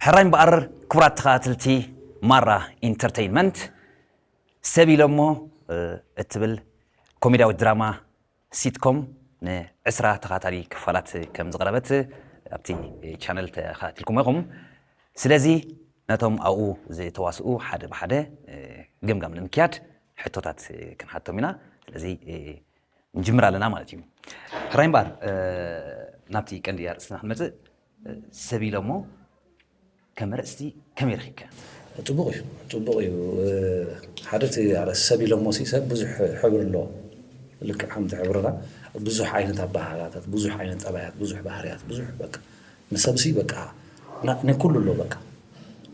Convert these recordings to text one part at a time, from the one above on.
ሕራይ እምበኣር ክቡራት ተኸታተልቲ ማራ ኢንተርተይንመንት፣ ሰብ ኢሎሞ፣ እ፣ እትብል ኮሜድያዊት ድራማ ሲትኮም ንዕስራ ተኸታታሊ ክፋላት ከም ዝቐረበት ኣብቲ ቻነል ተኸታቲልኩም ኢኹም። ስለዚ ነቶም ኣብኡ ዝተዋስኡ ሓደ ብሓደ፣ እ፣ ገምጋም ንምክያድ ሕቶታት ክንሓቶም ኢና። ስለዚ፣ እ፣ ንጅምር ኣለና ማለት እዩ። ሕራይ እምበኣር፣ እ፣ ናብቲ ቀንዲ ኣርእስትና ክንመጽእ፣ እ፣ ሰብ ኢሎሞ ከም ኣርእስቲ ከመይ ረኺብካ? ጽቡቕ እዩ፣ ጽቡቕ እዩ። እ፣ ሓደ እቲ ኣርእስቲ ሰብ ኢሎሞ ሲ ሰብ ብዙሕ ሕብሪ ኣለዎ። ልክዕ ከምቲ ሕብርና ብዙሕ ዓይነት ኣበሃህላታት፣ ብዙሕ ዓይነት ጠባያት፣ ብዙሕ ባህርያት፣ ብዙሕ በቃ ንሰብሲ በቃ ና-፣ ንኩሉ ኣሎ በቃ።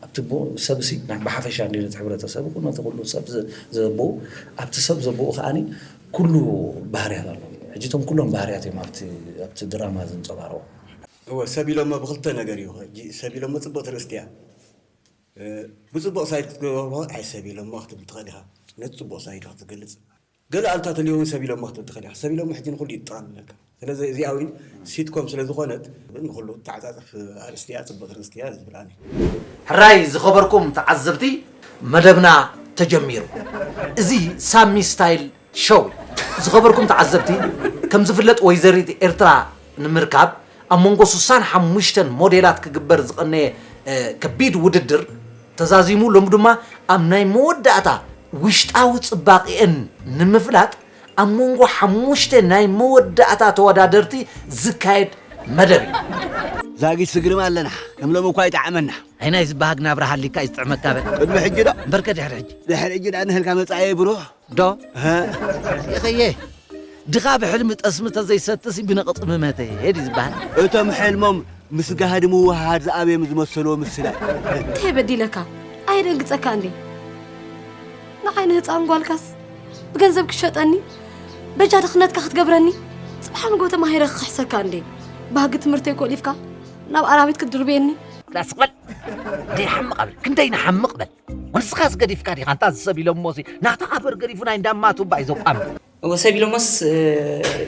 ኣብቲ ቦ-፣ ሰብሲ ና-፣ ብሓፈሻ እንዲ ነቲ ሕብረተሰብ ይኹን ነቲ ኩሉ ሰብ ዘ-፣ ዘቦኡ፣ ኣብቲ ሰብ ዘቦኡ ከኣኒ ኩሉ ባህርያት ኣሎ። ሕጂ እቶም ኩሎም ባህርያት እዮም ኣብቲ፣ ኣብቲ ድራማ ዘንጸባርቑ። እወ፣ ሰብ ኢሎሞ ብኽልተ ነገር እዩ። ሕጂ ሰብ ኢሎሞ ጽቡቕ ትርእስቲ እያ። እ፣ ብጽቡቕ ሳይድ ክትገብሮ፣ ኣይ ሰብ ኢሎሞ ክትብል ትኽእል ኢኻ። ነቲ ጽቡቕ ሳይድ ክትገልጽ። ገለ ኣሉታታት ኣለዎ እውን ሰብ ኢሎሞ ክትብል ትኽእል ኢኻ። ሰብ ኢሎሞ ሕጂ ንኹሉ እዩ ዝጠቓልለካ። ስለዚ እዚኣ እውን ሲትኮም ስለ ዝኾነት ንኹሉ ተዓጻጽፍ ኣርእስቲ እያ፣ ጽቡቕ ኣርእስቲ እያ ዝብል ኣነ። ሕራይ ዝኸበርኩም ተዓዘብቲ፣ መደብና ተጀሚሩ። እዚ ሳሚ ስታይል ሾው እዩ። ዝኸበርኩም ተዓዘብቲ፣ ከም ዝፍለጥ ወይዘሪት ኤርትራ ንምርካብ ኣብ መንጎ ስሳን ሓሙሽተን ሞዴላት ክግበር ዝቐነየ፣ እ፣ ከቢድ ውድድር ተዛዚሙ፣ ሎም ድማ ኣብ ናይ መወዳእታ ውሽጣዊ ጽባቕኤን ንምፍላጥ ኣብ መንጎ ሓሙሽተ ናይ መወዳእታ ተወዳደርቲ ዝካየድ መደብ እዩ። ዛጊት ስግርም ኣለና፣ ከም ሎሚ እኳ ይጠዓመና። ኣይ ናይ ዝበሃግ ናብራ ሃሊካ እዩ ዝጥዕመካ በል። ቅድሚ ሕጂ ዶ? እምበርከ ድሕሪ ሕጂ። ድሕሪ ሕጂ ደኣ ንህልካ መጻኢ ብሩህ። ዶ? እኸየ፣ ድኻ ብሕልሚ ጠስሚ ተዘይሰትሲ ብነቕጺ ምመተ ሄድ እዩ ዝበሃል። እቶም ሕልሞም ምስ ጋህዲ ምውህሃድ ዝኣበዮም ዝመሰልዎ ምስላ። እንታይ በዲለካ? ኣየደንግጸካ እንዴ? ንዓይ ንህፃን ጓልካስ ብገንዘብ ክሸጠኒ? በጃ ድኽነትካ ክትገብረኒ? ጽባሕ ንጎ ተማሂረ ክኽሕሰካ እንዴ? ባህጊ ትምህርተይ ኮሊፍካ ናብ ኣራዊት ክትድርብየኒ? ክላስ በል። ደይ ሓምቕ በል። ክንደይ ንሓምቕ በል። ወንስኻስ ገዲፍካ ዲኻ? እንታ ዝሰብ ኢሎሞሲ ናታ ኣበር ገዲፉ ናይ እንዳማቱ ባይ ዘቋም። እወ፣ ሰብ ኢሎሞስ፣ እ፣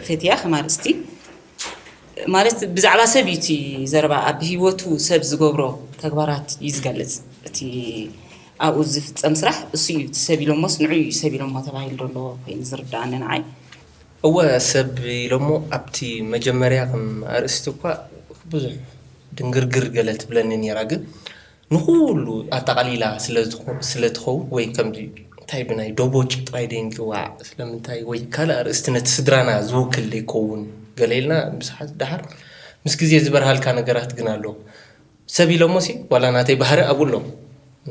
ፈትያ ከም ኣርእስቲ፣ ማለት ብዛዕባ ሰብ እዩ እቲ ዘረባ። ኣብ ህይወቱ ሰብ ዝገብሮ ተግባራት እዩ ዝገልጽ። እቲ ኣብኡ ዝፍጸም ስራሕ እሱ እዩ። እቲ ሰብ ኢሎሞስ ንዑ እዩ ሰብ ኢሎሞ ተባሂሉ ዘሎ ኮይኑ ዝርዳኣኒ ንዓይ። እወ፣ ሰብ ኢሎሞ ኣብቲ መጀመርያ ከም ኣርእስቲ እኳ ብዙሕ ድንግርግር ገለ ትብለኒ ነይራ፣ ግን ንኹሉ ኣጠቓሊላ ስለ ዝኾ-፣ ስለ ትኸውን ወይ ከምዚ እንታይ ብናይ ዶቦጭ ጥራይ ደይንጽዋዕ ስለምንታይ ወይ ካልእ ኣርእስቲ ነቲ ስድራና ዝውክል ደይከውን ገለ ኢልና ብዙሓት ደሓር ምስ ግዜ ዝበርሃልካ ነገራት ግን ኣሎ። ሰብ ኢሎሞሲ ዋላ ናተይ ባህሪ ኣብኡ ኣሎ፣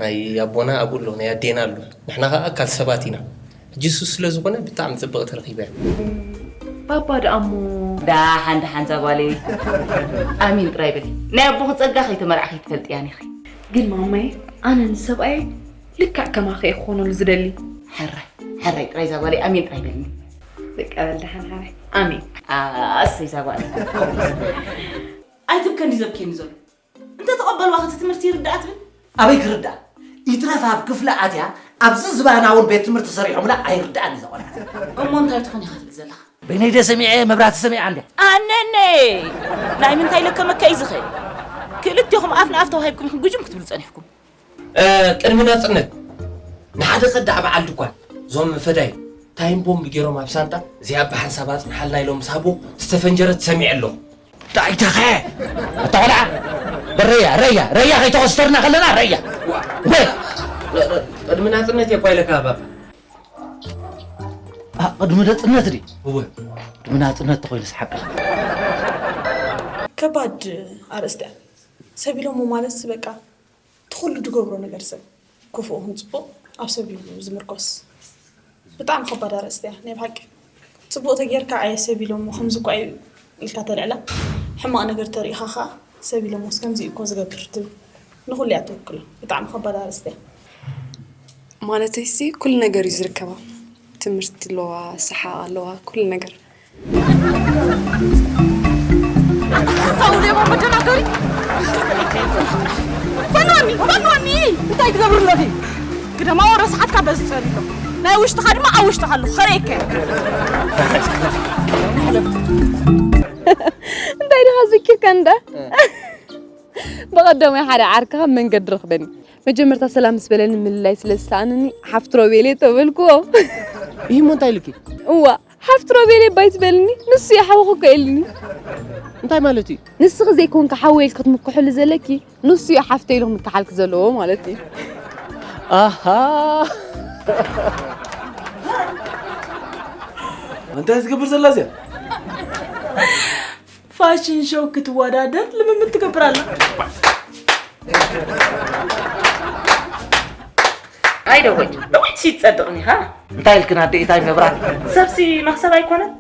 ናይ ኣቦና ኣብኡ ኣሎ፣ ናይ ኣዴና ኣሎ። ንሕና ኸኣ ኣካል ሰባት ኢና። ሕጂ እሱ ስለ ዝኾነ ብጣዕሚ ጽብቕቲ ረኺበያ። ባባ ደኣ እሞ? ደሓን ደሓን እዛ ጓለይ። ኣሚን ጥራይ በሊ። ናይ ኣቦኺ ጸጋ ከይተመርዓኺ ትፈልጥያን ኢኺ። ግን ማማይ፣ ኣነ ንሰብኣይ ልክዕ ከማኺ እየ ክኾነሉ ዝደሊ። ሕራይ፣ ሕራይ ጥራይ እዛ ጓለይ ኣሜን ጥራይ በልኒ። በቃ በል ደሓን ሓራይ። ኣሜን። ኣ-፣ ኣሰይ እዛ ጓለይ። ኣይትብከ እንዲ ዘብክየኒ ዘሎ። እንተ ተቐበልዋ ኸቲ ትምህርቲ ይርዳኣ ትብል? ኣበይ ክርዳኣ? ይትረፍ ኣብ ክፍሊ ኣትያ ኣብዚ ዝባና እውን ቤት ትምህርቲ ሰሪሖምላ ኣይርዳኣን እዩ እዛ ቆልዓ። እሞ እንታይ ትኾን ኢኻ ትብል ዘለኻ? በይነይ ደ ሰሚዐ መብራህቲ ሰሚዓ እንድያ። ኣነነ! ናይ ምንታይ ለከመከ እዩ ዝኸ? ክልቴኹም ኣፍ ንኣፍ ተዋሂብኩም ኢኹም ጉጅም ክትብሉ ጸኒሕኩም። እ፣ ቅድሚ ናጽነት ንሓደ ከዳዕ በዓል ድኳን እዞም ፈዳይ ታይም ቦምብ ገይሮም ኣብ ሳንጣ እዚኣ ብሓንሳብ ኣጽንሓልና ኢሎም ምስ ሃቦ ዝተፈንጀረት ሰሚዐ ኣለኹ። እንታይ ተኸ? ኣታ ቆልዓ፣ በል ረያ፣ ረያ፣ ረያ ከይተኸስተርና ከለና ረያ። ዋ። ወ-፣ ቅድሚ ናጽነት እየ እኳ ኢለካ ባባ። ኣ፣ ቅድሚ ናጽነት ድዩ? እወ። ቅድሚ ናጽነት ተኾይኑስ ሓቅኻ። ከባድ ኣርእስቲ እያ። ሰብ ኢሎሞ ማለት በቃ እቲ ኩሉ ዝገብሮ ነገር ሰብ፣ ክፉእ ይኹን ጽቡቕ፣ ኣብ ሰብ እዩ ዝምርኮስ። ብጣዕሚ ከባድ ኣርእስቲ እያ፣ ናይ ብሓቂ። ጽቡቕ ተጌርካ ኣየ ሰብ ኢሎሞ ከምዚ እኳ እዩ ኢልካ ተልዕላ፣ ሕማቕ ነገር ተሪኢኻ ኸኣ ሰብ ኢሎሞስ ከምዚ እዩ እኮ ዝገብር ትብል። ንኹሉ እያ ትውክሎ። ብጣዕሚ ከባድ ኣርእስቲ እያ። ማለተይሲ ኩሉ ነገር እዩ ዝርከባ። ትምህርቲ ኣለዋ፣ ሰሓቕ ኣለዋ፣ ኩሉ ነገር። ኣታ ሳውል የማ መደናገሪ። ፈኖኒ፣ ፈኖኒ። እንታይ ትገብሪ ኣለኺ? ግደማ ወረ ሰዓትካ በዚ ጸሪሎ። ናይ ውሽጥኻ ድማ ኣብ ውሽጥኻ ኣለኹ። ኸርእየካ እየ። እንታይ ድኻ ዝኪርካ እንዳ? ብቐዳማይ ሓደ ዓርክኻ መንገዲ ረኽበኒ። መጀመርታ ሰላም ምስ በለኒ ምልላይ ስለ ዝሰኣነኒ ሓፍቲ ሮቤል እየ ተበልክዎ። ይህ እሞ እንታይ ኢልኪ? እዋ ሓፍቲ ሮቤል እየ ባይ ዝበልኒ ንሱ እዩ ሓውኺ እኮ ኢልኒ። እንታይ ማለት እዩ? ንስኺ ዘይኮንካ ሓወይ ኢልኪ ክትምክሕሉ ዘለኪ ንሱ እዩ ሓፍተይ ኢሉ ክምክሓልኪ ዘለዎ ማለት እዩ። ኣሃ እንታይ ትገብር ዘላ እዚኣ? ፋሽን ሾው ክትወዳደር ልምምድ ትገብር ኣላ። ኣይ ደወጭ ደወጭ ሲትጸድቕኒ ኻ እንታይ ኢልክን ኣደ ኢታይ መብራት? ሰብሲ መኽሰብ ኣይኮነን።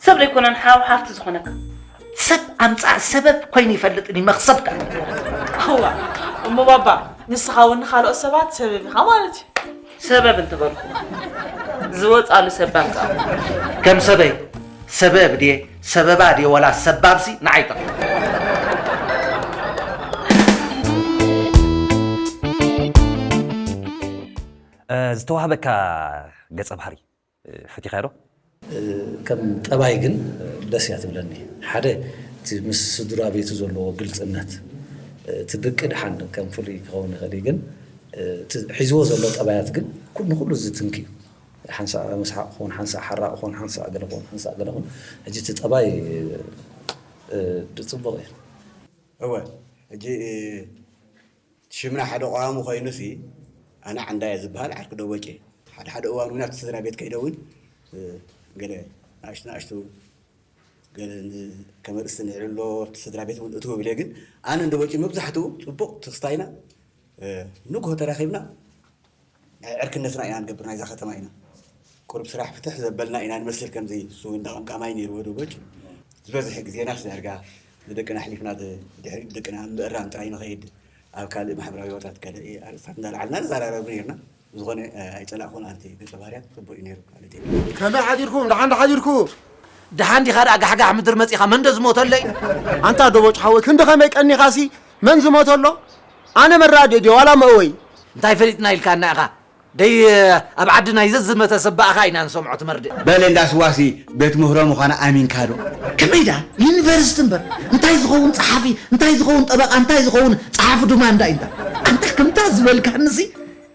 ሰብ ዘይኮነን ሓው ሓፍቲ ዝኾነካ። ሰብ ኣምፃእ ሰበብ ኮይኑ ይፈልጥን ይመኽሰብ ከኣ እዋ እሞ ባባ ንስኻ እውን ንኻልኦት ሰባት ሰበብ ኢኻ ማለት እዩ። ሰበብ እንትበልኩ ዝወፃሉ ሰብ ኣምፃእ። ከም ሰበይ ሰበብ ድየ ሰበባ ድየ ወላ ሰባብሲ ንዓይ ጠቕ ዝተዋህበካ ገፀ ባህሪ ፈቲኻዮ ዶ? ከም ጠባይ ግን ደስ እያ ትብለኒ። ሓደ እቲ ምስ ስድራ ቤቱ ዘለዎ ግልፅነት እቲ ብቂ ድሓን ከም ፍሉይ ክኸውን ይኽእል እዩ፣ ግን እቲ ሒዝዎ ዘሎ ጠባያት ግን ኩ- ንኩሉ ዝትንክ እዩ። ሓንሳእ መስሓቕ ክኸውን፣ ሓንሳእ ሓራቕ ክኸውን፣ ሓንሳእ ገለ ክኸውን፣ ሓንሳእ ገለ ክኸውን። ሕጂ እቲ ጠባይ እ፣ ጽቡቕ እዩ። እወ ሕጂ ሽምና ሓደ ቀዋሚ ኮይኑሲ ኣነ ዓንዳ እየ ዝበሃል ዓርኪ ደቦጭ እየ። ሓደ ሓደ እዋን እውን ኣብቲ ስድራ ቤት ከይደ እውን ገለ ንኣሽቱ ንኣሽቱ ገለ ከም ኣርእስቲ ንዕሎ ኣብቲ ስድራ ቤት እውን እትው እብል እየ። ግን ኣነ ንደቦጭ መብዛሕትኡ ፅቡቕ ትክስታ ኢና ንግሆ ተራኺብና ናይ ዕርክነትና ኢና ንገብር ናይዛ ከተማ ኢና ቁሩብ ስራሕ ፍትሕ ዘበልና ኢና ንመስል ከምዚ እሱ እንዳቐምቃማይ ነይርዎ ደቦጭ ዝበዝሕ ግዜና ስዳርጋ ንደቅና ኣሕሊፍና ድሕሪ ደቅና ምእራም ጥራይ ንኸይድ ኣብ ካልእ ማሕበራዊ ህይወታት ካልእ ኣርእስታት እንዳልዓልና ንዘራረብ ነይርና ዝኾነ ኣይጸላእኹን ኣንቲ ገጸ ባህርያት ጽቡቅ እዩ ነይሩ ማለት እዩ ከመይ ሓዲርኩም ደሓን ሓዲርኩም ደሓን ዲኻ ደኣ ጋሕጋሕ ምድሪ መጺኻ መን ዶ ዝሞተለይ ኣንታ ደቦጭ ሓወይ ክንዲ ከመይ ቀኒኻሲ መን ዝሞተሎ ኣነ መራዲ ድየ ዋላ መእወይ እንታይ ፈሊጥና ኢልካና ኢኻ ደይ ኣብ ዓዲ ናይ ዘዝመተ ሰባእኻ ኢና ንሰምዖ ትመርድእ በል እንዳ ስዋሲ ቤት ምህሮ ምዃና ኣሚንካ ዶ ከመይ ደኣ ዩኒቨርሲቲ እምበር እንታይ ዝኸውን ጸሓፊ እንታይ ዝኸውን ጠበቃ እንታይ ዝኸውን ጸሓፊ ድማ እንዳ ኢንታ ኣንታ ከምታ ዝበልካንሲ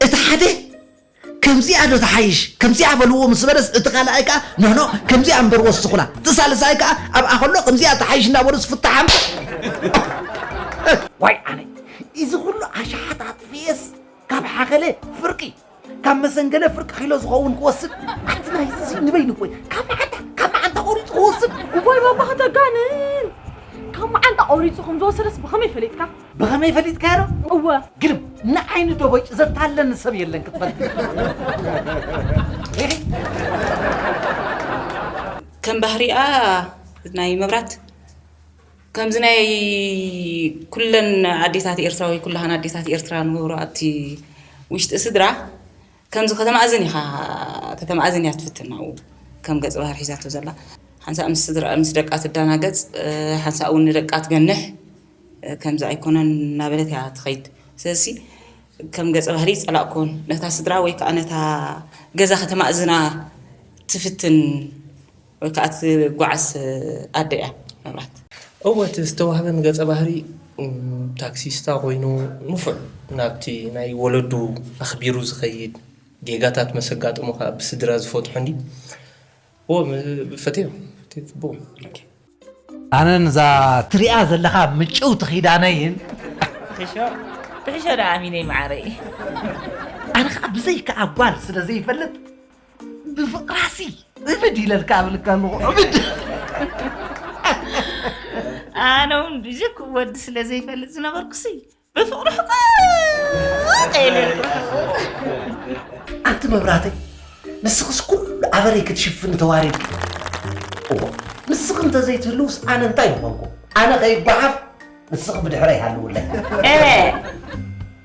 እቲ ሓደ ከምዚኣ ዶ ተሓይሽ ከምዚኣ በልዎ ምስ በለስ እቲ ካልኣይ ከኣ ኖኖ ከምዚኣ እምበር ወስኹላ እቲ ሳልሳይ ከኣ ኣብኣ ከሎ ከምዚኣ ተሓይሽ እንዳበሉስ ፍታሓም ዋይ ኣነ እዚ ኩሉ ኣሽሓት ኣጥፍኤስ ካብ ሓኸለ ፍርቂ ካብ መሰንገለ ፍርቂ ኪሎ ዝኸውን ክወስድ ኣቲ ናይዚ ንበይኑ እኮ ካብ መዓንታ ካብ መዓንታ ቆሪፁ ክወስድ እዋይ ባባ ከተጋንን ካብ መዓንታ ቆሪፁ ከም ዝወሰደስ ብኸመይ ፈሊጥካ ብኸመይ ፈሊጥካዮ ዶ? እወ። ግርም ንዓይኒ ዶ በጭ ዘታለኒ ሰብ የለን ክትፈልጥ። ከም ባህሪኣ ናይ መብራት ከምዚ ናይ ኩለን ኣዴታት ኤርትራ ወይ ኩላሃን ኣዴታት ኤርትራ ንገብሮ ኣብቲ ውሽጢ ስድራ ከምዚ ከተማእዝን ኢኻ ከተማእዝን እያ ትፍትን ናብኡ ከም ገጽ ባህር ሒዛቶ ዘላ ሓንሳእ ምስ ስድራ ምስ ደቃ ትዳናገጽ ሓንሳእ እውን ንደቃ ትገንሕ ከምዚ ኣይኮነን እናበለት እያ ትኸይድ ስለዚ ከም ገጸ ባህሪ ይጸላእኮን ነታ ስድራ ወይ ከዓ ነታ ገዛ ከተማእዝና ትፍትን ወይ ከዓ ትጓዓዝ ኣደ እያ መብራት። እወ እቲ ዝተዋህበኒ ገጸ ባህሪ ታክሲስታ ኮይኑ ንፉዕ ናብቲ ናይ ወለዱ ኣኽቢሩ ዝኸይድ ጌጋታት መሰጋጥሙ ከዓ ብስድራ ዝፈትሖ እንዲ እወ ፈትዮ ፈትዮ ጽቡቕ ኣነ ንዛ ትሪኣ ዘለኻ ምጭውቲ ኺዳነይን ትሕሾ ትሕሾ ዳ ኣሚነይ መዓረይ ኣነ ከዓ ብዘይከዓ ጓል ስለ ዘይፈልጥ ብፍቕራሲ እብድ ኢለልካ እብልካ ኣለኹ እብድ ኣነ እውን ብጀክ ወዲ ስለ ዘይፈልጥ ዝነበርኩሲ ብፍቕሪ ሕቐ ኢለልኩ ኣንቲ መብራተይ ንስኽስ ኩሉ ኣበረይ ክትሽፍኒ ተዋሪድኪ እዎ ንስኺ እንተዘይትህልውስ ኣነ እንታይ ምኾንኩ ኣነ ከይጓሓፍ ንስኺ ብድሕረይ ሃልውለይ። ኤ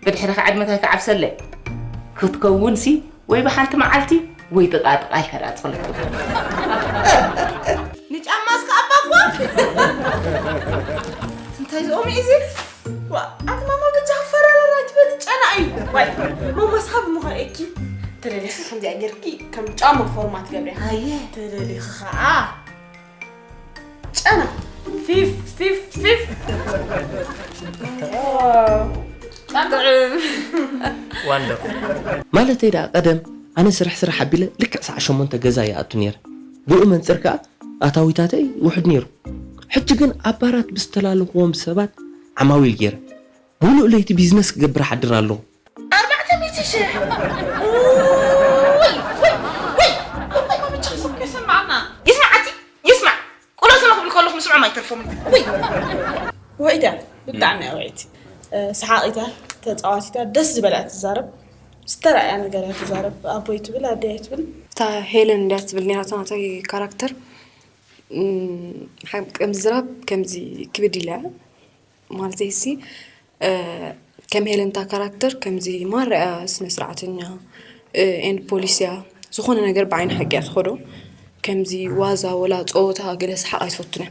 ብድሕረኻ ዕድመታይ ክዓብሰለይ ክትከውንሲ ወይ ብሓንቲ መዓልቲ ወይ ጥቓጥቓ ኢልካ ደኣ ትኽለፍ። ንጫማ እስከ ኣባ እኳ እንታይ ዝኦም እዩ እዚ? ኣቲ ማማ በጃ ፈረረራ ትበል ጨና እዩ። ዋይ ማማ ስኻ ብምዃን እኪ ተደሊኺ ከምዚኣ ጌርኪ ከም ጫማ ፎርማት ገብርያ። ኣየ ተደሊኺ ኸዓ ጨና ፊፍ ፊፍ ፊፍ። ጥዑም። ዋንደር ማለተይ ደኣ ቀደም ኣነ ስራሕ ስራሕ ኣቢለ ልክዕ ሰዓ ሸሞንተ ገዛ ይኣቱ ነይረ። ብኡ መንፅር ከኣ ኣታዊታተይ ውሑድ ነይሩ። ሕጂ ግን ኣብ ባራት ብዝተላለኽዎም ሰባት ዓማዊል ገይረ ሙሉእ ለይቲ ቢዝነስ ክገብር ሓድር ኣለኹ። ኣርባዕተ ሚእቲ ሽሕ። ውይ ውይ ውይ ውይ ውይ ውይ ይስማዓና ይስማዓቲ ይስማዕ ቁሎት ንኽብል ከለኹ ምስምዖም ኣይተርፎምን። ውይ ውዒዳ ብጣዕሚ እያ ውዕይቲ። ሰሓቒታ ተፃዋቲታ ደስ ዝበላ እያ ትዛረብ። ዝተረኣያ ነገር እያ ትዛረብ። ኣቦይ ትብል ኣደይ ትብል። እታ ሄለን እንድያ ትብል ነይራቶ ናተይ ካራክተር። ከም ዝራብ ከምዚ ክብድ ኢላ እያ ማለተይ ሲ ከም ሄለን እታ ካራክተር ከምዚ ማራ እያ ስነ ስርዓተኛ and ፖሊስ እያ። ዝኾነ ነገር ብዓይኒ ሓቂ እያ ትኸዶ። ከምዚ ዋዛ ወላ ፀወታ ገለ ሰሓቕ ኣይትፈቱን እያ።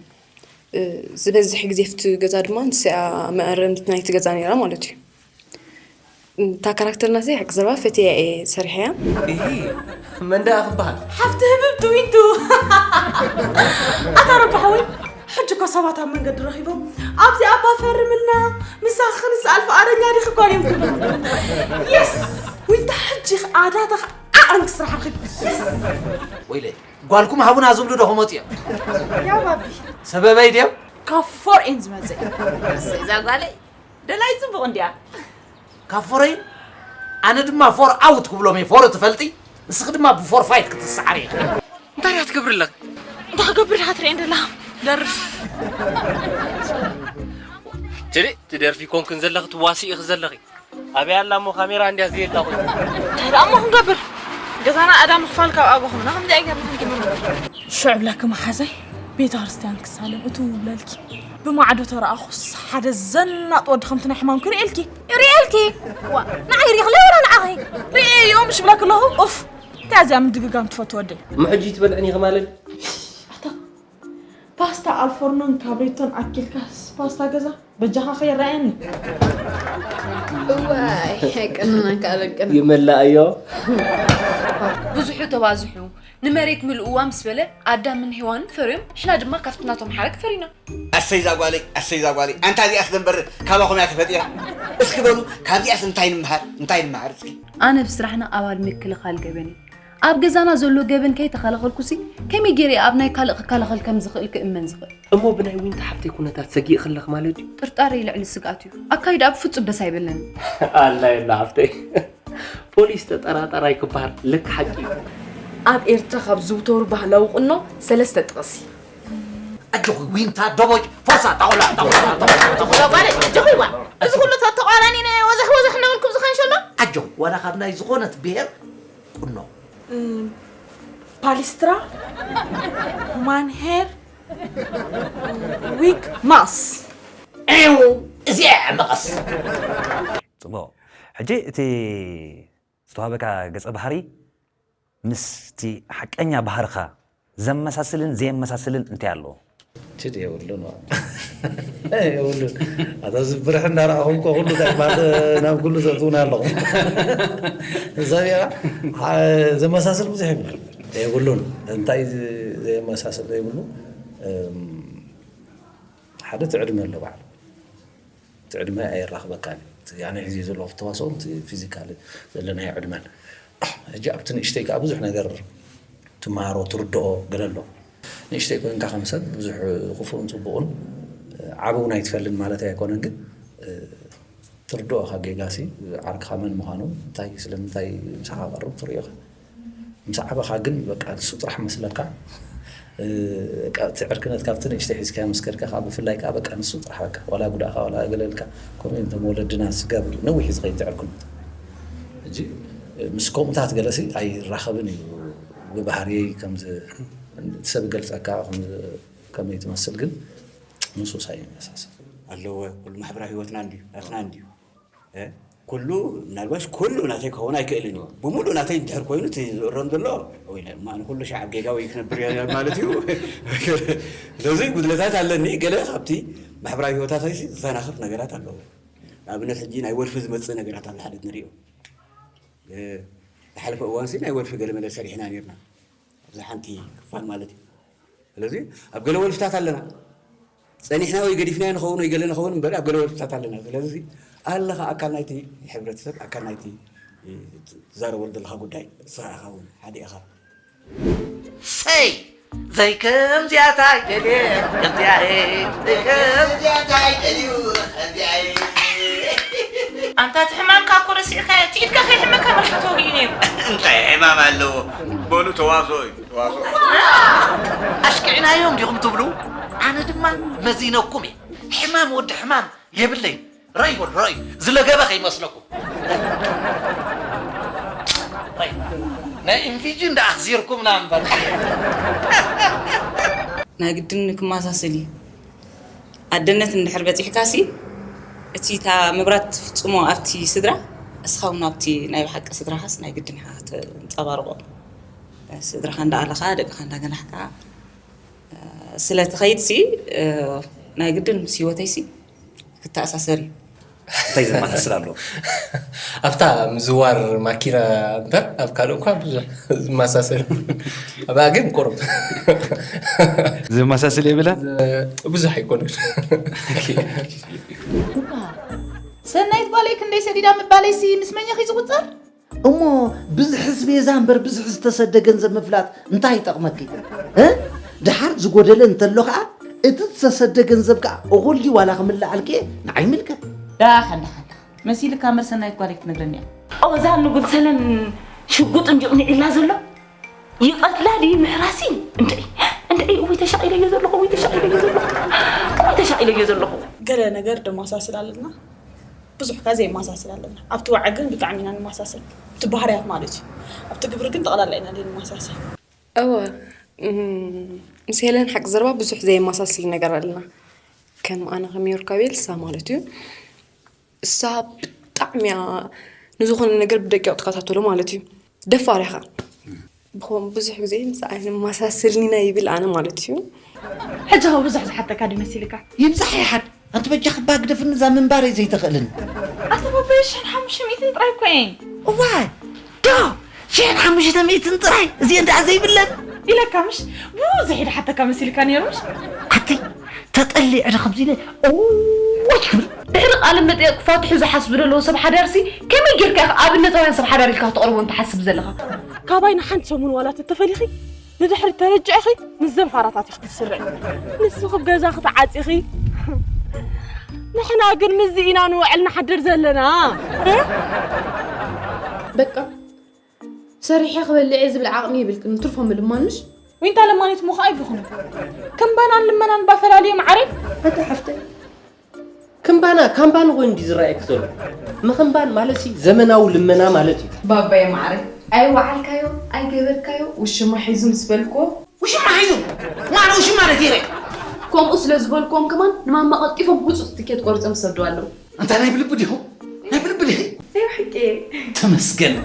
ዝበዝሕ ግዜ ኣብቲ ገዛ ድማ ንሳ እያ መኣረሚት ናይቲ ገዛ ነይራ ማለት እዩ። እታ ካራክተር ናተይ ሓቂ ዘረባ ፈትየያ እየ ሰሪሐያ። እሂ መን ደኣ ክበሃል? ሓፍቲ ህብብ ትዊንቱ ኣታ ረባሓወይ ሕጂ እኮ ሰባት ኣብ መንገዲ ረኺቦም ኣብዚ ኣባ ፈርምልና ምሳኺ ክንስኣል ፍቓደኛ ዲኺ እኳ እዮም ክብሉ የስ ዊንታ ሕጂ ኣዳታ ዓቕርም ክስራሕ ኺድ ወይለይ ጓልኩም ሃቡና ዝብሉ ዶ ክመፁ እዮም? ያ ባቢ ሰበበይ ድዮም? ካብ ፎር ኤን ዝመፅእ እዛ ጓለይ ደላይ ፅቡቕ እንድያ ካብ ፎረይ ኣነ ድማ ፎር ኣውት ክብሎም እየ ፎር ትፈልጢ ንስኺ ድማ ብፎር ፋይት ክትስዓሪ ኢኺ እንታይ ዲኣ ትገብሪ ኣለኺ እንታይ ክገብር ድሓ ትርእየን ደላ ደርፍ ትሪ ትደርፊ ኮንክን ዘለኺ ትዋሲ ኢኺ ዘለኺ ኣበይ ኣላ እሞ ካሜራ እንድያ ዘየላ ኮይኑ እንታይ ደኣ እሞ ክንገብር ገዛና ኣዳ ምኽፋል ካብ ኣቦኹምና ከምዚ ኣይገብር ክንትምር ሽዑ ብለኪ መሓዘይ ቤተ ክርስቲያን ክሳለም እትው ብለልኪ ብማዕዶ ተረኣኹስ ሓደ ዘናጥ ወዲ ከምቲ ናይ ሕማም ክርእየልኪ ርእየልኪ ዋ ንዓይ ሪኢኽለይ ወላ ንዓኺ ርእየዮ ምሽ ብለኪ ኣለኹ ኡፍ እንታይ እዚኣ ምድግጋም ትፈቱ ወደይ እሞ ሕጂ ይትበልዕን ኢኺ ማለት ኣታ ፓስታ ኣልፎርኖን ካብሬቶን ኣኪልካስ ፓስታ ገዛ በጃኻ ከይረኣየኒ እዋይ ኣይቀንናካ ኣለቅን ይመላእዮ ብዙሑ ተባዝሑ ንመሬት ምልእዋ ምስ በለ ኣዳምን ሄዋንን ፈርዮም ንሕና ድማ ካብቲ ናቶም ሓረግ ፈሪና ኣሰይ እዛ ጓለይ ኣሰይ እዛ ጓለይ ኣንታ እዚኣስ ደንበር ካባኹም እያ ተፈጢራ እስኪ በሉ ካብዚኣስ እንታይ ንምሃር እንታይ ንምሃር እስኪ ኣነ ብስራሕና ኣባል ምክልኻል ገበን እየ ኣብ ገዛና ዘሎ ገበን ከይተኸላኸልኩሲ ከመይ ገይረ እየ ኣብ ናይ ካልእ ክከላኸል ከም ዝኽእል ክእመን ዝኽእል? እሞ ብናይ ዊንታ ሓፍተይ ኩነታት ሰጊእኺ ኣለኺ ማለት ድዩ? ጥርጣረይ ልዕሊ ስግኣት እዩ። ኣካይድኣ ብፍጹም ደስ ኣይበለንን። ኣላ የላ ሓፍተይ ፖሊስ ተጠራጣራይ ክበሃል ለካ ሓቂ እዩ። ኣብ ኤርትራ ካብ ዝዝውተሩ ባህላዊ ቁኖ ሰለስተ ጥቐሲ። ኣጆኺ ዊንታ ደቦጭ ፎርሳ ጣውላ ጣውላ ጣውላ ጣውላ ጓለ ኣጆኺ ዋ እዚ ኩሉ ተተቋራኒነ ወዘሕ ወዘሕ እናበልኩም ዝኸንሸሎ ኣጆኺ ዋላ ካብ ናይ ዝኾነት ብሄር ቁኖ ፓሊስትራ፣ ሁማን ሄር፣ ዊግ፣ ማስ። ዒው እዚኣ እያ መቐስ። ፅቡቕ ሕጂ እቲ ዝተዋህበካ ገፀ ባህሪ ምስቲ ሓቀኛ ባህርኻ ዘመሳስልን ዘየመሳስልን እንታይ ኣለዎ? ችድ የብሉን የብሉን ኣታ ዝብርሕ እንዳረኣኹም ኮ ኩሉ ተግባር ናብ ኩሉ ዘእትውና ኣለኹም ዘቢራ ዘመሳስል ብዙሕ የብሉን የብሉን እንታይ ዘየመሳስል ዘይብሉ ሓደ ትዕድመ ኣሎ ባዕሉ እቲ ዕድመ ኣየራኽበካን እዩ። እቲ ኣነ ሒዘዮ ዘለኹ ተዋስኦ ምስቲ ፊዚካል ዘለናዮ ዕድመን። ሕጂ ኣብቲ ንእሽተይ ከኣ ብዙሕ ነገር ትመሃሮ ትርድኦ ገለ ኣሎ። ንእሽተይ ኮይንካ ከም ሰብ ብዙሕ ክፉእን ጽቡቕን ዓቢ እውን ኣይትፈልን ማለተይ ኣይኮነን ግን ትርድኦ ኢኻ ጌጋሲ ዓርክኻ መን ምዃኑ እንታይ ስለምንታይ ምሳኻ ቀርብ ትርእዮ ኢኻ። ምስ ዓበኻ ግን በቃ ንሱ ጥራሕ መስለካ በቃ እቲ ዕርክነት ካብቲ ንእሽተይ ሒዝካዮ ምስ ከድካ ከዓ ብፍላይ ከዓ በቃ ንሱ ጥራሕ በቃ ዋላ ጉዳእካ ዋላ ገለ ኢልካ ከምኡ እዮም እቶም ወለድና ዝገብሩ ነዊሕ እዩ ዝኸይድ እቲ ዕርክነት ሕጂ ምስ ከምኡታት ገለሲ ኣይራኸብን እዩ ብባህርየይ ከምዚ እቲ ሰብ ይገልፀካ ከመይ ትመስል ግን ንሱስ ኣይመሳሰል ኣለወ ኩሉ ማሕበራዊ ህይወትና እንድዩ ናትና እንድዩ ኩሉ ምናልባሽ ኩሉ ናተይ ክኸውን ኣይክእልን እዩ ብሙሉእ ናተይ እንድሕር ኮይኑ እቲ ዝእረም ዘሎ ወይ ማን ኩሉ ሻዕ ኣብ ጌጋ ወይ ክነብር እየ ማለት እዩ ስለዚ ጉድለታት ኣለኒ ገለ ካብቲ ማሕበራዊ ህይወታተይ ዝተናኽፍ ነገራት ኣለዎ ንኣብነት ሕጂ ናይ ወልፊ ዝመፅእ ነገራት ኣሎ ሓደ ንሪኦ ዝሓለፈ እዋንሲ ናይ ወልፊ ገለመለ ሰሪሕና ነርና ኣብዚ ሓንቲ ክፋል ማለት እዩ ስለዚ ኣብ ገለ ወልፍታት ኣለና ጸኒሕና ወይ ገዲፍናዮ ንኸውን ወይ ገለ ንኸውን እምበር ኣብ ገለ ወርታት ኣለና። ስለዚ ኣለኻ ኣካል ናይቲ ሕብረተሰብ፣ ኣካል ናይቲ፣ እ፣ ትዛረበሉ ዘለኻ ጉዳይ ንስኻ ኢኻ እውን ሓደ ኢኻ። ሰይ ዘይከምዚኣታ ይደልየ ከምዚኣ እየ ዘይከምዚኣታ ይደልዩ ከምዚኣ እየ ኣንታ እቲ ሕማምካ እኮ ረሲዕካዮ፣ እቲ ኢድካ ከይሕመካ መርሓ ተወጊኡ ነይሩ። እንታይ ሕማም ኣለዎ? በሉ ተዋስኦ እዩ ተዋስኦ። ኣሽኪዕናዮም ዲኹም ትብሉ? ኣነ ድማ መዚነኩም እየ። ሕማም ወዲ ሕማም የብለይ። ራይ በሉ ራይ ዝለገበ ከይመስለኩም። ራይ ናይ ኢንፊጂ እንዳ ኣኽዚርኩምና እምበር። ናይ ግድን ክመሳሰል እዩ። ኣደነት እንድሕር በፂሕካሲ እቲ እታ መብራት ትፍፅሞ ኣብቲ ስድራ እስኻ እውን ኣብቲ ናይ ብሓቂ ስድራኻስ ናይ ግድን ኢኻ ተንፀባርቆ። ስድራኻ እንዳኣለኻ ደቅኻ እንዳገናሕካ ስለ ትኸይድሲ ናይ ግድን ምስ ህይወተይሲ ክተኣሳሰር እዩ። እንታይ ዘመሳስል ኣሎ ኣብታ ምዝዋር ማኪና እምበር ኣብ ካልእ እኳ ብዙሕ ዝመሳሰል ኣብኣ ግን ቁሩብ ዘመሳስል የብላ ብዙሕ ኣይኮነን ሰናይት ጓለይ ክንደይ ሰዲዳ ምባለይሲ ምስ መኛኺ ዝቁፀር እሞ ብዝሒ ስቤዛ እምበር ብዝሒ ዝተሰደ ገንዘብ ምፍላጥ እንታይ ይጠቕመኪ? እ? ደሓር ዝጎደለ እንተሎ ኸዓ እቲ ዝተሰደ ገንዘብ ከዓ እኹል ድዩ ዋላ ክምልኣልኪ እየ ንዓይ ይምልከት። ዳሓን ዳሓን መሲልካ እምበር ሰናይት ጓለይ ክትነግረኒ እያ። ኦዛ ንጉድ ሰለን ሽጉጥ እንዲዩ ቅኒዒላ ዘሎ ይቐትላ ድዩ ምሕራሲ እንድዒ እንድዒ እውይ ተሻቒለዮ ዘለኹ እውይ ተሻቒለዮ ዘለኹ እውይ ተሻቒለዮ ዘለኹ ገለ ነገር ደማሳስል ኣለና ብዙሕ ከ ዘይመሳሰል ኣለና ኣብቲ ዋዒ ግን ብጣዕሚ ኢና ንመሳሰል እቲ ባህርያት ማለት እዩ ኣብቲ ግብሪ ግን ጠቕላላ ኢና ዘይንመሳሰል እወ ምስ ሄለን ሓቂ ዘረባ ብዙሕ ዘይመሳሰል ነገር ኣለና ከም ኣነ ከም ዮርካቤል እሳ ማለት እዩ እሳ ብጣዕሚ እያ ንዝኾነ ነገር ብደቂቕ ትከታተሎ ማለት እዩ ደፋር ኢኻ ብኸም ብዙሕ ግዜ ምስ ኣይንመሳሰልን ኢና ይብል ኣነ ማለት እዩ ሕጂ ኸ ብዙሕ ዝሓተካ ድዩ መሲልካ ይብዛሕ ይሓድ ኣንቲ በጃኺ እባ ግደፍኒ እዛ ምንባረይ ዘይተኽእልን ኣታ ባባየ ሽሕን ሓሙሽተ ሚእትን ጥራይ እኮ እየን እዋይ ዶ ሽሕን ሓሙሽተ ሚእትን ጥራይ እዚአን ደኣ ዘይብለን ኢለካ ምሽ ብዙሕ ኢደ ሓተካ መሲልካ ነይሩ ምሽ ኣቲ ተጠሊዐ ዶ ከምዚ ኢለ እወይ ክብል ድሕሪ ቃለ መጠየቅ ክፋትሑ ዝሓስቡ ዘለዉ ሰብ ሓዳርሲ ከመይ ጌርካ ኢኻ ኣብነታውያን ሰብ ሓዳር ኢልካ ክተቕርቦም ትሓስብ ዘለኻ ካባይ ንሓንቲ ሰሙን ዋላ ተተፈሊኺ ንድሕሪት ተረጂዕኺ ምስ ዘንፋራታት ኢኺ ክትስርዒ። ንስኺ ኣብ ገዛኺ ተዓጺኺ ንሕና ግን ምስዚ ኢና ንውዕል ንሓድር ዘለና። በቃ ሰሪሐ ክበልዕ እየ ዝብል ዓቕሚ የብልክን ትርፎ ምልማን ምሽ? ዊንታ ለማኒት እሞ ከኣ ኣይብልኹን። ከም ባናን ልመናን እባ ፈላልዮ መዓረይ። ኣታ ሓፍተይ ክምባና ካምባኒ ኮይኑ ድዩ ዝረኣየኪ ዘሎ? ምኽንባን ማለትሲ ዘመናዊ ልመና ማለት እዩ። ባባየ መዓረይ ኣይወዓልካዮ ኣይገበርካዮ ውሽማ ሒዙ ምስ በልክዎ ውሽማ ሒዙ ማን ውሽማ ነጊረ ከምኡ ስለ ዝበልክዎም ከማን ንማማ ቀልጢፎም ህጹጽ ትኬት ቆሪጾም ዝሰድዋ ኣለዉ። ኣንታ ናይ ብልቢ ዲኹ? ናይ ብልቢ ዲኺ? እዮ ሓቂ እየ። ተመስገን።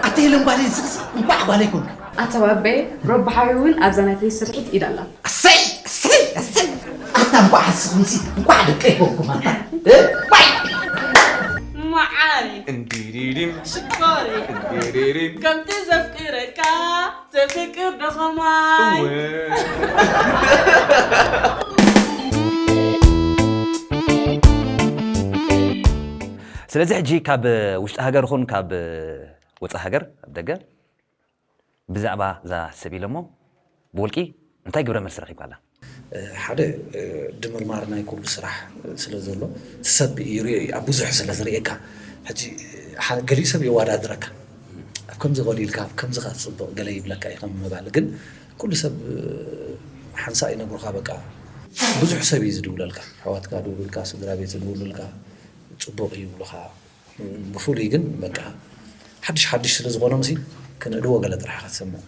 ኣቲ ሄለን ጓለይ ንስኽሲ እንኳዕ ጓለይ ኮንኪ። ኣታ ባበየ ረቢ ሓወይ እውን ኣብዛ ናተይ ስርሒት ኢድ ኣላ። ኣሰይ ኣሰይ ኣሰይ ኣታ እንኳዕ ንስኽምሲ እንኳዕ ደቀይ ኮንኩም ኣታ። እ? ዋይ! መዓረይ እንዲሪሪም ሽኮረይ እንዲሪሪም ከምቲ ዘፍቅረካ ዘፍቅር ዶ ኸማይ? እወ። ስለዚ ሕጂ ካብ ውሽጢ ሃገር ኹን ካብ ወፃእ ሃገር ኣብ ደገ ብዛዕባ እዛ ሰብ ኢሎሞ ብውልቂ እንታይ ግብረ መልሲ ረኺብካላ? ሓደ ድምርማር ናይ ኩሉ ስራሕ ስለ ዘሎ እቲ ሰብ ይሪኦ እዩ ኣብ ብዙሕ ስለ ዝሪኤካ ሕጂ ገሊኡ ሰብ የዋዳድረካ ኣብ ከምዚ ቆሊልካ ኣብ ከምዚ ካ ትፅብቕ ገለ ይብለካ እዩ ከም ምባል ግን ኩሉ ሰብ ሓንሳእ ይነግሩኻ በቃ ብዙሕ ሰብ እዩ ዝድውለልካ ኣሕዋትካ ድውሉልካ ስድራ ቤት ዝድውሉልካ ፅቡቕ እዩ ይብሉኻ ብፍሉይ ግን በቃ ሓድሽ ሓድሽ ስለ ዝኾኖም ሲ ክነእድዎ ገለ ጥራሕ ኢኻ ትሰምዕ።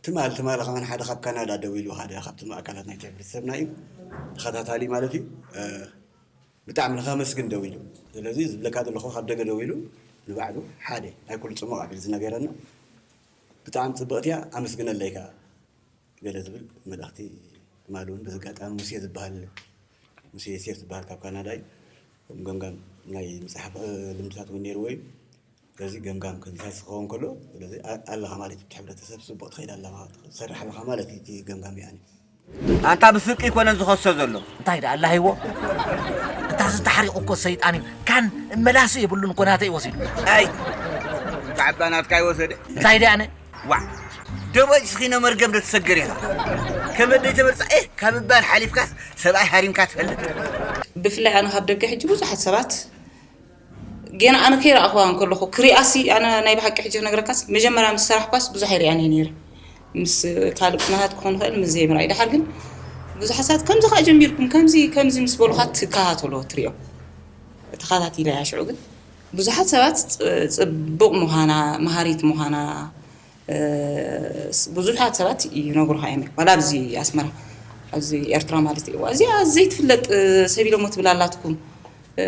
ትማል ትማል ከማን ሓደ ካብ ካናዳ ደዊሉ ሓደ ካብቶም ኣካላት ናይቲ ሕብረተሰብና እዩ ተኸታታሊ ማለት እዩ ብጣዕሚ ንኸመስግን ደዊሉ ስለዚ ዝብለካ ዘለኹ ካብ ደገ ደዊሉ ንባዕሉ ሓደ ናይ ኩሉ ፅሙቕ ኣቢሉ ዝነገረና ብጣዕሚ ፅብቕቲ እያ ኣመስግነለይ ከዓ ገለ ዝብል መልእኽቲ ትማል እውን በዚ ኣጋጣሚ ሙሴ ዝበሃል ሙሴ ዮሴፍ ዝበሃል ካብ ካናዳ እዩ ከም ገምጋም ናይ መፅሓፍ ልምድታት እውን ነይርዎ እዩ ስለዚ ገምጋም ከዚታት ዝኸውን ከሎ ስለዚ ኣለኻ ማለት እዩ ሕብረተሰብ ፅቡቕ ትኸይድ ኣለኻ ትሰርሕ ኣለኻ ማለት እዩ እቲ ገምጋም ያኒ ኣንታ ብስርቂ ኣይኮነን ዝኸሶ ዘሎ። እንታይ ደኣ ኣላሂዎ? እታ ዝተሓሪቑ እኮ ሰይጣን እዩ። ካን መላሲ የብሉን እኮ ናተይ ወሲዱ። ኣይ፣ ካዕባ ናትካ ይወሰደ። እንታይ ደኣ ኣነ? ዋዕ፣ ደቦጭ ስኺነ መርገም ዶ ትሰግር ኢኻ? ከመደይ ተመርጻ፣ ኤህ፣ ካብ እባል ሓሊፍካስ ሰብኣይ ሃሪምካ ትፈልጥ? ብፍላይ ኣነ ካብ ደገ ሕጂ ብዙሓት ሰባት ጌና ኣነ ከይረኣኽዋ እንከለኹ ክሪኣሲ፣ ኣነ ናይ ብሓቂ ሕጂ ክነግረካስ፣ መጀመርያ ምስ ሰራሕኳስ ብዙሕ ኣይሪኣን እየ ነይረ። ምስ ካልእ ኩነታት ክኾን ይኽእል፣ ምስ ዘይምርኣይ። ደሓር ግን ብዙሓት ሰባት ከምዚ ከኣ ጀሚርኩም፣ ከምዚ፣ ከምዚ ምስ በሉኻ ትከታተሎ ትሪኦ። ተኸታቲለ እያ ሽዑ ግን ብዙሓት ሰባት ጽ-፣ ጽቡቕ ምዃና፣ መሃሪት ምዃና፣ እ፣ ስ-፣ ብዙሓት ሰባት ይነግሩኻ እዮም። ዋላ ኣብዚ ኣስመራ፣ ኣብዚ ኤርትራ ማለት እዩ። እዚኣ ዘይትፍለጥ፣ እ፣ ሰብ ኢሎሞ ትብል ኣላትኩም። እ፣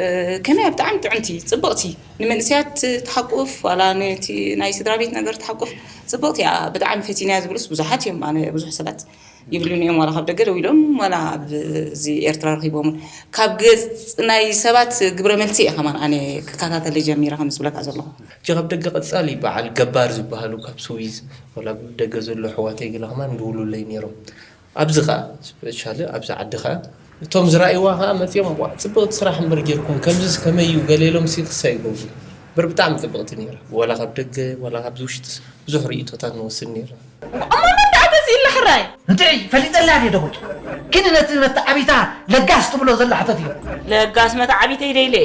ከመይ እያ? ብጣዕሚ ጥዕምቲ፣ ጽብቕቲ፣ ንመንእሰያት ትሓቁፍ፣ ዋላ ነቲ ናይ ስድራ ቤት ነገር ትሓቁፍ፣ ጽብቕቲ እያ፣ ብጣዕሚ ፈቲናያ ዝብሉስ ብዙሓት እዮም። ኣነ ብዙሕ ሰባት ይብሉኒ እዮም፣ ዋላ ካብ ደገ ደው ኢሎም፣ ዋላ ኣብዚ ኤርትራ ረኺቦምን። ካብ ገጽ ናይ ሰባት ግብረ መልሲ እየ ከማን ኣነ ክከታተል ጀሚረ፣ ከም ዝብለካ ዘለኹ። ሕጂ ካብ ደገ ቀጻሊ በዓል ገባር ዝበሃሉ ካብ ስዊዝ፣ ዋላ ደገ ዘሎ ኣሕዋተይ ገለ ከማን ይድውሉለይ ነይሮም። ኣብዚ ኸኣ፣ ስፔሻሊ ኣብዚ ዓዲ ኸኣ፣ እቶም ዝረኣይዋ ኸኣ መጺኦም፣ "ዋ፣ ጽብቕቲ ስራሕ እምበር ጌርኩም፣ ከምዚስ ከመይ እዩ?" ገለ ኢሎም ሲ ክሳይ ይገብሩ። እምበር ብጣዕሚ ጽብቕቲ ነይራ። ዋላ ካብ ደገ፣ ዋላ ካብዚ ውሽጥስ ብዙሕ ርእይቶታት ንወስድ ነይርና። እሞ መን ደኣ ገዚእላ ሕራይ? እንታይ ፈሊጠላ ድየ ደቦጭ? ግን ነቲ መተዓቢታ ለጋስ ትብሎ ዘላ ሕተት እዩ። ለጋስ መተዓቢተይ ደይለ።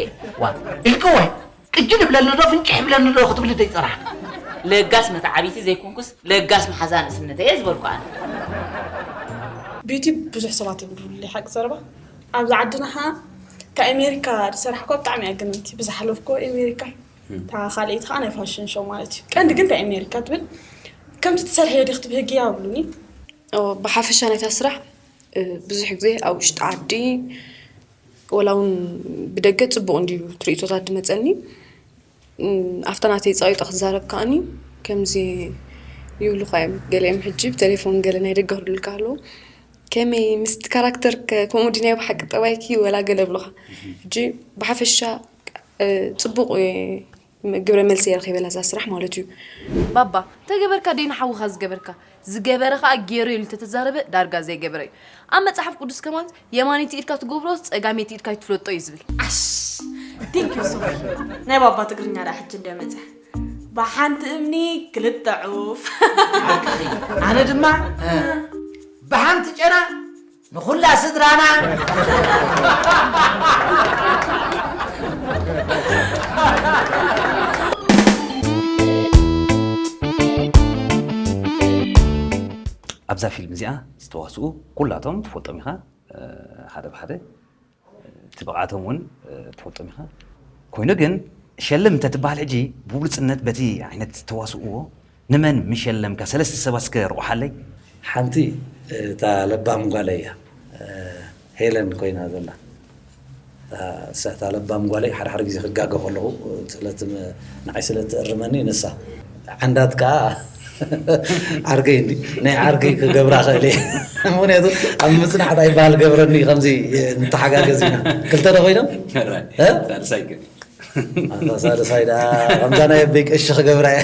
ዋ፣ ኢልክወ? ቅጅል ይብለኒ ዶ ፍንጭሕ ይብለኒ ዶ ክትብሊ ደይ ጸራሕ? ለጋስ መተዓቢቲ ዘይኮንኩስ ለጋስ መሓዛ ንእስነተይ እየ ዝበልኩ ኣነ። ቢዩቲ ብዙሕ ሰባት እዮም ድብሉለይ ሓቂ ዘረባ። ኣብዚ ዓድና ኸዓ እታ ኣሜሪካ ዝሰራሕኳ ብጣዕሚ እያ ገነንቲ። ብዝሓለፍኩ ኣሜሪካ እታ ካልኣይቲ ኸዓ ናይ ፋሽን ሾው ማለት እዩ። ቀንዲ ግን እንታይ ኣሜሪካ ትብል ከምቲ ትሰርሕዮ ዲኺ ትብህግያ ይብሉኒ። ብሓፈሻ ናይታ ስራሕ ብዙሕ ግዜ ኣብ ውሽጢ ዓዲ ወላ እውን ብደገ ፅቡቕ እንድዩ ትርኢቶታት ዝመፀኒ። ኣብታ ናተይ ፀቒጠ ክዛረብ ከዓኒ ከምዚ ይብሉኻ እዮም ገሊኦም ሕጂ ብቴሌፎን ገለ ናይ ደገ ክድውሉልካ ከለዉ ከመይ ምስቲ ካራክተር ከምኡ ድዩ ናይ ብሓቂ ጠባይኪ ወላ ገለ ይብሉኻ። ሕጂ ብሓፈሻ ፅቡቕ ግብረ መልሲ እየ ረኺበላ እዛ ስራሕ ማለት እዩ። ባባ ተገበርካ ደይ ንሓውኻ ዝገበርካ ዝገበረ ኸኣ ጌሩ ኢሉ እንተተዛረበ ዳርጋ ዘይገበረ እዩ። ኣብ መጽሓፍ ቅዱስ ከማን የማነይቲ ኢድካ ትገብሮ ጸጋመይቲ ኢድካ ኣይትፍለጦ እዩ ዝብል። ዓሽ Thank you ሶፊ ናይ ባባ ትግርኛ ደኣ ሕጂ እንደ መጸ ብሓንቲ እምኒ ክልተ ዑፍ ኣነ ድማ ብሓንቲ ጨና ንኹላ ስድራና ኣብዛ ፊልም እዚኣ ዝተዋስኡ ኩላቶም ትፈልጦም ኢኻ ሓደ ብሓደ እቲ ብቕዓቶም እውን ትፈልጦም ኢኻ ኮይኑ ግን ሸልም እንተትበሃል ሕጂ ብብሉፅነት በቲ ዓይነት ተዋስእዎ ንመን ምሸለምካ ሰለስተ ሰባት እስከ ርቑሓለይ ሓንቲ እታ ለባም ጓለይ እያ ሄለን ኮይና ዘላ እሳ እታ ለባም ጓለይ ሓደ ሓደ ግዜ ክጋገ ከለኹ ስለቲ ንዓይ ስለ ትእርመኒ ንሳ ዓንዳት ከዓ ዓርገይ እንዲ ናይ ዓርገይ ክገብራ ክእል እየ ምክንያቱ ኣብ ምፅናሕ እንታይ ይበሃል ገብረኒ ከምዚ ንተሓጋገዝ ኢና ክልተ ዶ ኮይኖም ሳልሳይ ግን ኣታ ሳልሳይ ደኣ ከምዛ ናይ ኣበይ ቀሺ ክገብራ እየ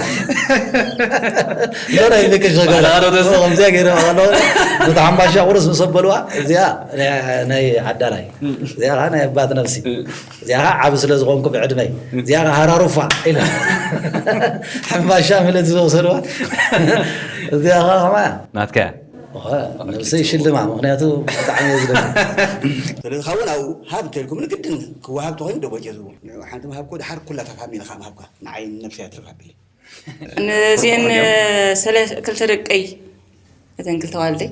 ዶ ናይ ኣበይ ቀሺ ክገብራ ከምዚኣ ገይረ ከሎ ነቲ ሓምባሻ ቁርስ ምስ ኣበልዋ እዚኣ ናይ ዓዳላይ እዚኣ ከዓ ናይ ኣባት ነብሲ እዚኣ ከዓ ዓብ ስለ ዝኾንኩ ብዕድመይ እዚኣ ከዓ ሃራሩፋ ኢለ ሓምባሻ ምለት ዝወሰድዋ እዚኣ ከዓ ከማያ ናትካ ነብሰይ ሽልማ ምክንያቱ ብጣዕሚ እየ ዝደሊ ስለዚ ካብኡ ናብኡ ሃብ እንተልኩም ንግድን ክወሃብ ተኮይኑ ደቦጀ ዝቡ ንዑ ሓንቲ ምሃብኮ ድሓር ኩላታት ሃብ ኢልካ ምሃብካ ንዓይ ነብሰይ ኣትርፍ ኣቢለ ነዚአን ክልተ ደቀይ እተን ክልተ ዋልደይ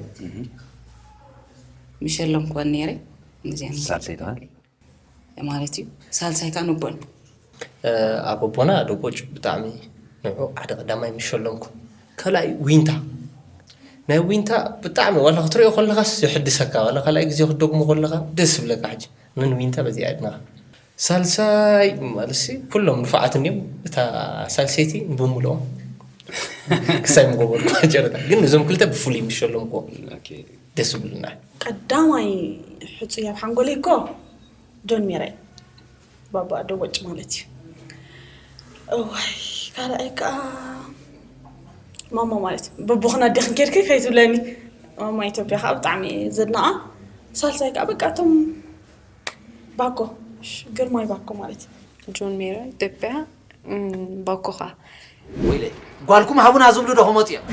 ምሸለምኩወን ነይረ ነዚአን ሳልሰይ ትበሃል ማለት እዩ። ሳልሳይ ከዓ ንቦን ኣብ ኣቦና ደቦጭ ብጣዕሚ ንዑ ሓደ ቀዳማይ ምሸለምኩ። ካልኣይ ዊንታ ናይ ዊንታ ብጣዕሚ ዋላ ክትሪኦ ከለኻስ የሕድሰካ ዋላ ካልኣይ ግዜ ክትደግሞ ከለኻ ደስ ዝብለካ ሕጂ ንን ዊንታ በዚኣ ዕድመኻ ሳልሳይ ማለትሲ ኩሎም ንፉዓት እንዲዮም እታ ሳልሰይቲ ንብምልኦም ክሳይ ምጎበርኩ ጨረታ ግን እዞም ክልተ ብፍሉይ ምሸለምኩዎም ደስ ዝብሉና ቀዳማይ ሕፁይ ኣብ ሓንጎለይ እኮ ጆን ሜራይ ባባ ደወጭ ማለት እዩ እዋይ ካልኣይ ከዓ ማማ ማለት እዩ በቦኽና ዲኽን ኬድኪ ከይትብለኒ ማማ ኢትዮጵያ ከዓ ብጣዕሚ እየ ዘድንቓ። ሳልሳይ ከዓ በቃ እቶም ባኮ፣ ሽ-፣ ግርማይ ባኮ ማለት እዩ። ጆን ሜራ ኢትዮጵያ፣ እም፣ ባኮ ከዓ። ወይለይ፣ ጓልኩም ሃቡና ዝብሉ ዶ ክመፁ እዮም?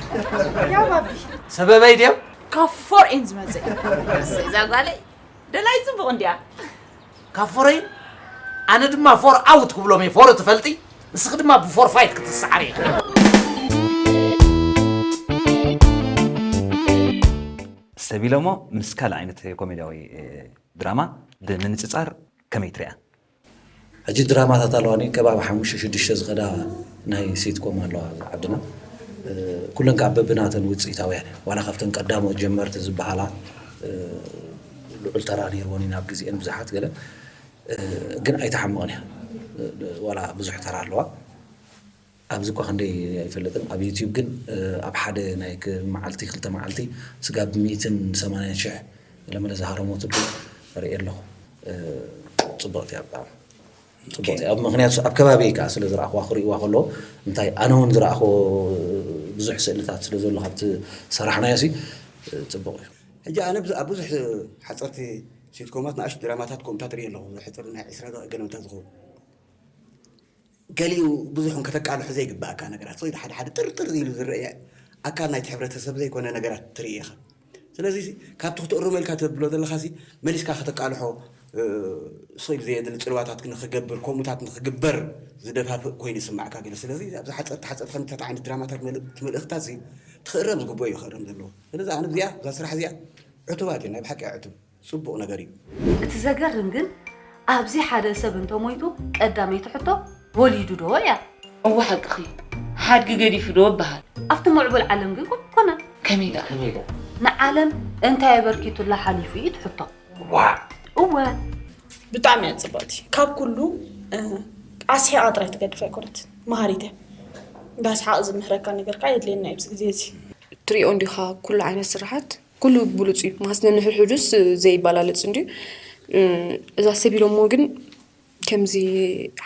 ያ ባቢ። ሰበበይ ድዮም? ካብ ፎር ኢን ዝመፅእ። እዛ ጓለይ ደላይ ፅቡቕ እንዲያ። ካብ ፎረይ ኣነ ድማ ፎር ኣውት ክብሎም እየ። ፎር ትፈልጢ? ንስኺ ድማ ብፎር ፋይት ክትሰዓሪ ኢኺ። ሰቢሎሞ ምስ ካልእ ዓይነት ኮሜድያዊ፣ እ፣ ድራማ ብምንጽጻር ከመይ ትሪኣ? ሕጂ ድራማታት ኣለዋኒ፣ ከባቢ ሓሙሽተ ሽዱሽተ ዝኸዳ ናይ ሲትኮም ኣለዋ ኣብዚ ዓድና። እ፣ ኩለን ከኣ በብናተን ውጽኢታውያን እየን። ዋላ ካብተን ቀዳሞት ጀመርቲ ዝበሃላ፣ እ፣ ልዑል ተራ ነይርወን እዩ ናብ ግዜአን ብዙሓት ገለ፣ እ፣ ግን ኣይተሓምቕን እያ። እ፣ ዋላ ብዙሕ ተራ ኣለዋ። ኣብዚ እኳ ክንደይ ኣይፈልጥን። ኣብ ዩትዩብ ግን፣ እ፣ ኣብ ሓደ ናይ ክ-፣ መዓልቲ፣ ክልተ መዓልቲ ስጋብ ሚእትን ሰማንያን ሽሕ ገለመለ ዝሃረመትሉ ርእየ ኣለኹ። እ፣ ጽብቕቲ እያ ብጣዕሚ። ጽብቕቲ እያ። ምኽንያቱ ኣብ ከባቢየይ ከኣ ስለ ዝረኣኽዋ፣ ክርእይዋ ከለዉ፣ እንታይ ኣነ እውን ዝረኣኽዎ ብዙሕ ስእልታት ስለ ዘሎ ካብቲ ሰራሕናዮሲ፣ እ፣ ጽቡቕ እዩ። ሕጂ ኣነ ብዝ-፣ ኣብ ብዙሕ ሓጸርቲ ሲትኮማት፣ ንኣሽቱ ድራማታት ከምኡታት ርእየ ኣለኹ። ሕጽር ናይ ዕስራ ደቂቕ ገለመታት ዝኸውን። ገሊኡ ብዙሕ ከተቃልሖ ዘይግባእካ ነገራት፣ ወይ ሓደ ሓደ ጥርጥር ኢሉ ዝረአ ኣካል ናይቲ ሕብረተሰብ ዘይኮነ ነገራት ትርኢ ኢኻ። ስለዚ ካብቲ ክትእርሞ ኢልካ ተብሎ ዘለኻሲ መሊስካ ከተቃልሖ፣ እ፣ ስቕ ኢሉ ዘየድሊ ጽልዋታት ንኽገብር፣ ከምኡታት ንኽግበር ዝደፋፍእ ኮይኑ ይስማዕካ ገለ። ስለዚ ኣብዚ ሓጸርቲ ሓጸርቲ ከምታት ዓይነት ድራማታት መልእክቲ፣ መልእኽታትሲ ክእረም ዝግብኦ እዩ ክእረም ዘለዎ። ስለዚ ኣነ እዚኣ፣ እዛ ስራሕ እዚኣ ዕቱባት እዩ፣ ናይ ብሓቂ ዕቱብ። ጽቡቕ ነገር እዩ። እቲ ዘገርም ግን ኣብዚ ሓደ ሰብ እንተሞይቱ ቀዳመይቲ ሕቶ ወሊዱ ዶ እያ። እወ ሓቅኺ። ሓድጊ ገዲፉ ዶ ይበሃል። ኣብቲ ምዕቡል ዓለም ግን ከምኡ ኣይኮነን። ከመይ ደኣ? ከመይ ደኣ? ንዓለም እንታይ ኣበርኪቱላ ሓሊፉ እዩ እቲ ሕቶ። ዋ! እወ። ብጣዕሚ እያ ጽብቕቲ። ካብ ኩሉ፣ እ፣ ኣስሒቓ ጥራይ ትገድፍ ኣይኮነትን። መሃሪት እያ። እንዳስሓቕ ዝምህረካ ነገር ከኣ የድልየና እዩ ኣብዚ ግዜ እዚ። ትሪኦ እንዲኻ ኩሉ ዓይነት ስራሓት ኩሉ ብሉጽ እዩ። ማስ ነንሕድሕዱስ ዘይበላለጽ እንድዩ። እም፣ እዛ ሰብ ኢሎሞ ግን ከምዚ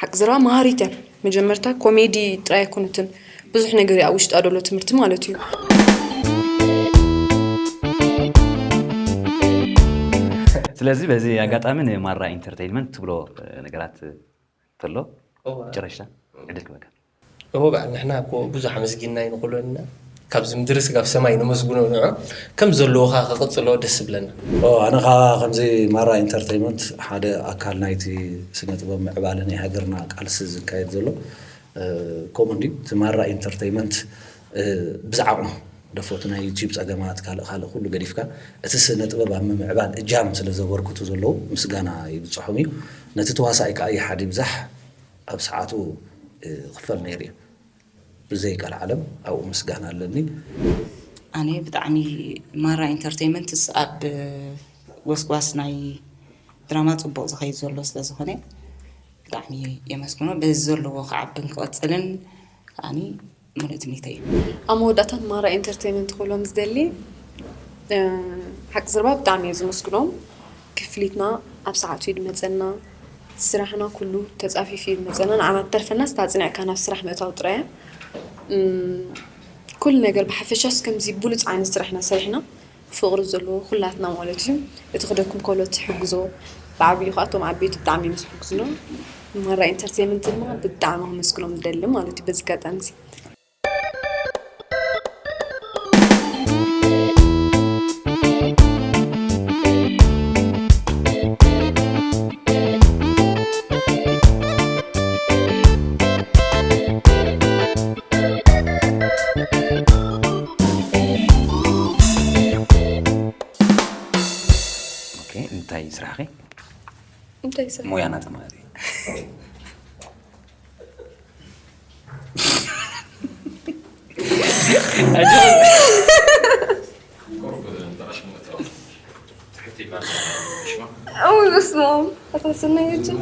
ሓቂ ዝረኣ መሃሪት እያ። መጀመርታ ኮሜዲ ጥራይ ኣይኮነትን። ብዙሕ ነገር እዩ ኣብ ውሽጣ ደሎ ትምህርቲ ማለት እዩ። ስለዚ በዚ ኣጋጣሚ ንማራ ኢንተርቴይንመንት ትብሎ፣ እ፣ ነገራት ተሎ እወ። መጨረሽታ ዕድል ክበካ። እወ፣ በዓል ንሕና እኮ ብዙሕ ኣመስጊንና ኣይንኽእሎን ኢና። ካብዚ ምድሪ ስጋብ ሰማይ ነመስግኖ ንዑ። ከም ዘለዎ ኸኣ ክቕጽሎ ደስ ዝብለና። ኦ፣ ኣነ ኸኣ ከምዚ ማራ ኢንተርተይመንት ሓደ ኣካል ናይቲ ስነ ጥበብ ምዕባለ ናይ ሃገርና ቃልሲ ዝካየድ ዘሎ፣ እ፣ ከምኡ እንድዩ። እቲ ማራ ኢንተርተይመንት፣ እ፣ ብዝዓቕሙ ደፎት ናይ ዩቲዩብ ጸገማት፣ ካልእ ካልእ ኩሉ ገዲፍካ፣ እቲ ስነ ጥበብ ኣብ ምምዕባል እጃም ስለ ዘበርክቱ ዘለዉ ምስጋና ይብጽሖም እዩ። ነቲ ተዋሳኣይ ከኣ ይሓድ ይብዛሕ ኣብ ሰዓቱ፣ እ፣ ክፈል ነይሩ እዩ። ብዘይ ቀልዓለም ኣብኡ ምስጋና ኣለኒ። ኣነ ብጣዕሚ ማራ ኢንተርተይመንትስ ኣብ ጎስጓስ ናይ ድራማ ጽቡቕ ዝኸይድ ዘሎ ስለ ዝኾነ ብጣዕሚ የመስግኖ። በዚ ዘለዎ ክዓብን ክቕጽልን ከኣኒ ምሉእ ትምኒተይ እዩ። ኣብ መወዳእታ ንማራ ኢንተርተይመንት ክብሎም ዝደሊ፣ እ፣ ሓቂ ዘረባ ብጣዕሚ እየ ዘመስግኖም። ክፍሊትና ኣብ ሰዓቱ እዩ ዝመጸና፣ ስራሕና ኩሉ ተጻፊፉ እዩ ዝመጸና። ንዓና ትተርፈናስ እታ ኣጽኒዕካ ናብ ስራሕ ምእታው ጥራይ እያ። እም፣ ኩሉ ነገር ብሓፈሻስ ከምዚ ብሉጽ ዓይነት ስራሕና ሰሪሕና ፍቕሪ ዘለዎ ኩላትና ማለት እዩ። እቲ ክደክም ከሎ ትሕግዞ፣ ብዓብዩ ኸኣ እቶም ዓበይቲ ብጣዕሚ እዮም ዝሕግዙና። ንማራ ኢንተርቴይመንት ድማ ብጣዕሚ ከመስግኖም ዝደሊ ማለት እዩ በዚ ኣጋጣሚ እዚ። ኦኬ፣ እንታይ ስራሕኺ? እንታይ ስራሕ? ሞያ ናትኪ ማለት እዩ። أو الأسماء. أتحسن يجي.